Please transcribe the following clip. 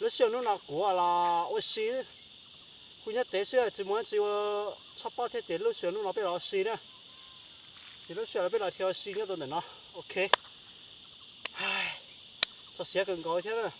Lub sij hawm hnub no kuv los ua si, kuv nyob tsev xwb tsis muaj dab tsi ua, tshaj paub thiab ces lub sij hawm hnub no peb los ua si na. Ces lub sij hawm no peb los dhia ua si nyob rau ntawm no, ok. Txog siav kawg nkaus thiab.